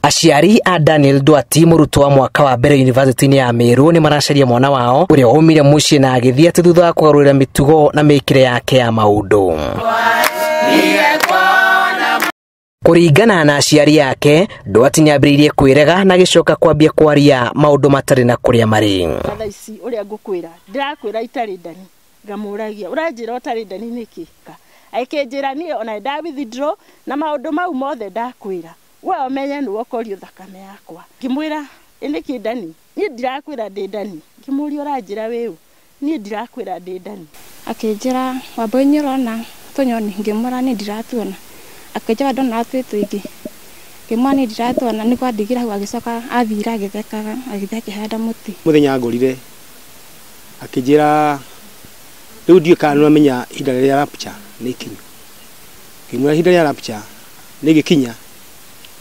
Aciari a Daniel Duarte mũrutwo wa mwaka wa mbere yunivasĩtĩ-inĩ ya Meru nĩ maracaria mwana wao ũrĩa waumire mũciĩ na agĩthiĩ atĩ thutha wa kũgarũrĩra mĩtugo na mĩkĩre yake ya maũndũ. Kũringana na aciari ake, Duarte nĩambĩrĩirie kwĩrega na agĩcoka kwambia kwaria maũndũ matarĩ na kũrĩa marĩ. Thaa ici ũrĩa ngũkwĩra, ndĩrakwĩra itarĩ ndani, ngamũragia ũranjĩra ũtarĩ ndani nĩkĩ? Akĩnjĩra niĩ ona nda withdraw na maũndũ mau mothe ndakwĩra, we ũmenye nĩwe ũkorio thakame yakwa. Ngĩmwĩra nĩkĩ ndani, niĩ ndirakwĩra ndĩ ndani. Ngĩmũria ũranjĩra wĩũ, niĩ ndirakwĩra ndĩ ndani. Akĩnjĩra wambũi nĩ ũrona tũnyoni, ngĩmwĩra niĩ ndiratuona. Akĩnjĩra ndona twĩ tũingĩ, ngĩmwĩra niĩ ndiratuona. Nĩguo andigire hau agĩcoka athire agĩthekaga, agĩthiĩ akĩhanda mũtĩ. Mũthenya ngorire akĩnjĩra rĩu ndiũĩ kana nĩũramenya ihinda rĩrĩa rapture nĩ ikinyu. Ngĩmwĩra ihinda rĩa rapture rĩgĩkinya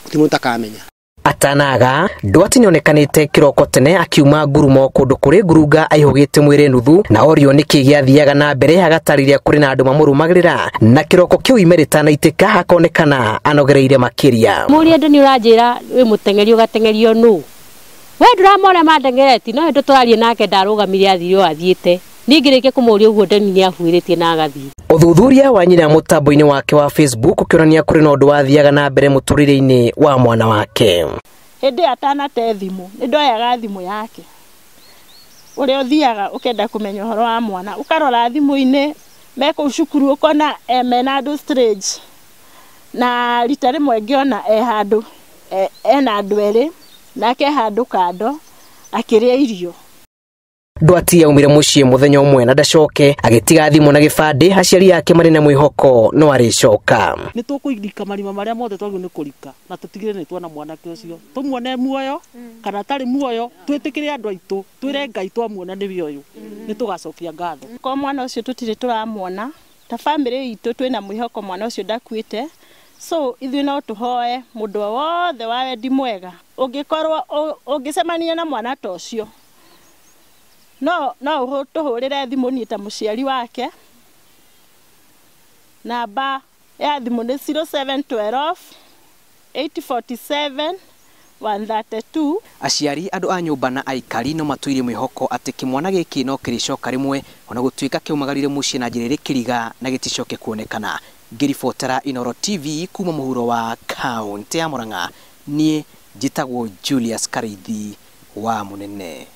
gũtirĩ mũndũ ũtakamenya. Atanaga, Duarte nĩonekanĩte kĩroko tene akiuma ngurumo kũndũ kũrĩ ngurunga aihũgĩte mwĩrĩ nuthu na orio nĩkĩ gĩathiaga na mbere agatarĩria kũrĩ na andũ mamũrũmagĩrĩra na kĩroko kĩu ime rĩtanaitĩka akonekana anogereire makĩria. Mũria ndũ nĩ ũranjĩra wĩ mũteng'eri ũgateng'erio nũ? We ndũramona mandeng'ereti no hĩndĩ tũraria nake ndarũgamire athire o athiĩte. Niĩ ngĩrĩkia kũmũria ũguo Dani nĩabuĩrĩtie na agathiĩ. Ũthuthuria wa nyina mũtambo-inĩ wake wa Facebook ũkĩonania kũrĩ na ũndũ wathiaga na mbere mũtũrĩre-inĩ wa mwana wake. Hĩndĩ ĩyo atanate thimũ, nĩ ndoyaga thimũ yake. Ũrĩa ũthiaga ũkenda kũmenya ũhoro wa mwana, ũkarora thimũ-inĩ me kũu cukuru ũkona mena andũ strange. Na rita rĩmwe ngĩona e handũ, ena andũ erĩ, nake e handũ kando akĩrĩa irio. Duarte aumire mũciĩ mũthenya ũmwe na ndacoke agĩtiga thimũ na gĩbandĩ, aciari ake marĩ na mwĩhoko no arĩcoka. Nĩ tũkũrika marima marĩa mothe twagĩrĩirwo nĩ kũrika na tũtigĩrĩre nĩ tuona mwanake ũcio, tũmuone muoyo kana atarĩ muoyo, twĩtĩkĩre andũ aitũ, twĩre Ngai twamuona nĩwe ũyũ, nĩ tũgacokia ngatho. Kwa mwana ũcio tũtirĩ tũramuona, ta bamĩrĩ itũ twĩna mwĩhoko mwana ũcio ndakuĩte, so ithuĩ no tũhoe mũndũ o wothe wa wendi mwega ũngĩkorwo ũngĩcemania na mwana ta ũcio, no tũhũrĩre thimũ niĩ ta mũciari wake. Namba ya thimũ nĩ 0712 847 132. Aciari, andũ a nyũmba na aikari no matũire mwĩhoko atĩ kĩmwana gĩkĩ no kĩrĩcoka rĩmwe ona gũtuĩka kĩaumagarire mũciĩ na njĩra ĩrĩ kĩriga na gĩticoke kuonekana. Ngĩribotera Inooro TV kuma mũhuro wa kaũntĩ ya Murang'a, niĩ njĩtagwo Julius Karithi wa Mũnene.